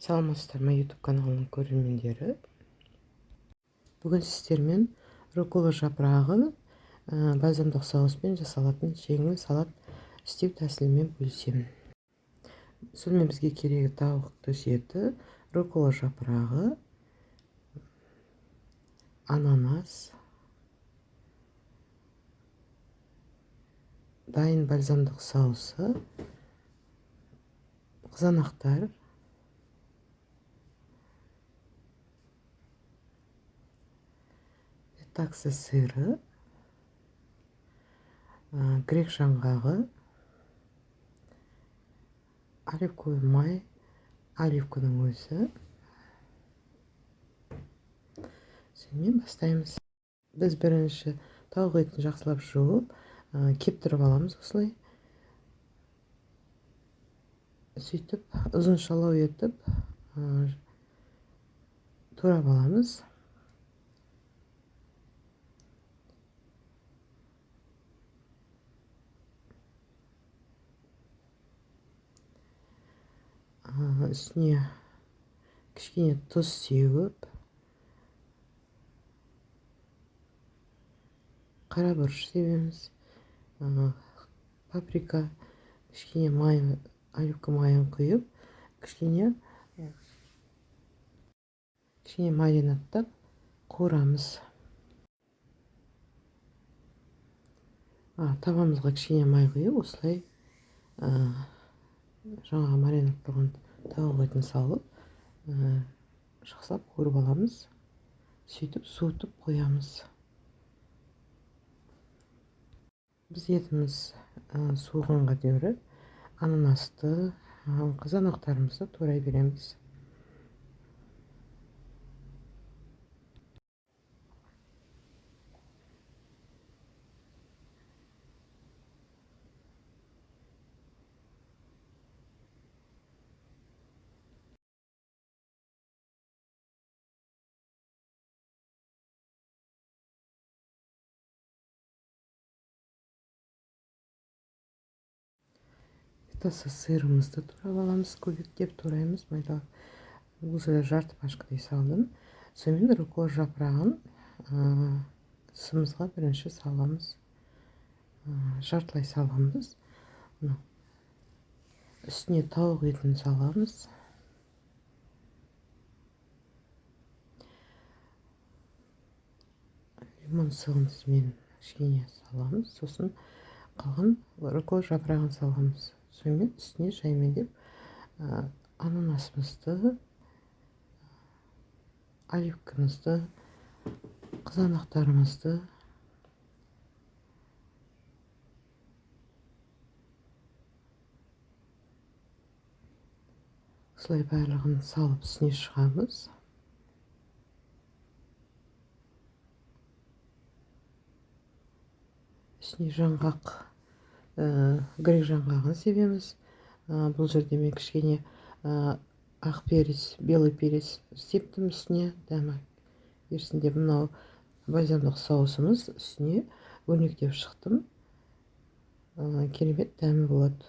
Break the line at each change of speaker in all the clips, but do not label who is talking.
Саламатсыздар ма, YouTube каналының көрермендері! Бүгін сіздермен руккола жапырағы бальзамдық соуспен жасалатын жеңіл салат істеу тәсілімен бөлісемін. Сонымен, бізге керегі тауық төс еті, руккола жапырағы, ананас, дайын бальзамдық соусы, қызанақтар, фета сыры, грек жаңғағы, оливковый май, оливканың өзі. Сонымен, бастаймыз. Біз бірінші тауық етін жақсылап жуып, кептіріп аламыз осылай. Сөйтіп, ұзыншалау етіп турап аламыз. Үстіне кішкене тұз сеуіп, қара бұрыш себеміз, паприка, кішкене май, оливка майын құйып, кішкене кішкене маринадтап қуырамыз. Табамызға кішкене май құйып, осылай жаңағы маринадталған тауық етін салып, жақсылап қуырып аламыз. Сөйтіп, суытып қоямыз. Біз етіміз суығанға дейін ананасты, қызанақтарымызды турай береміз. Фета сырымызды турап аламыз, кубиктеп тураймыз, майдалап. Бұл жерде жарты пачкадай салдым. Сонымен, руккола жапырағын ыдысымызға бірінші саламыз, жартылай саламыз. Үстіне тауық етін саламыз. Лимон сығындысымен кішкене саламыз. Сосын қалған руккола жапырағын саламыз. Сонымен, үстіне жаймендеп ананасымызды, оливкамызды, қызанақтарымызды осылай барлығын салып, үстіне шығамыз. Үстіне жаңғақ, грек жаңғағын себеміз. Бұл жерде мен кішкене ақ перец, белый перец септім үстіне, дәмі берсін деп. Мынау бальзамдық соусымыз, үстіне өрнектеп шықтым. Керемет дәмі болады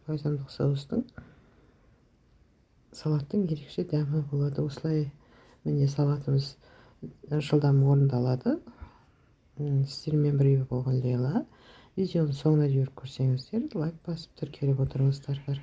бальзамдық соустың, салаттың ерекше дәмі болады. Осылай, міне, салатымыз жылдам орындалады. Сіздермен бірге болған Лейла. Видеоның соңына дейін көрсеңіздер, лайк басып, тіркеліп отырыңыздар.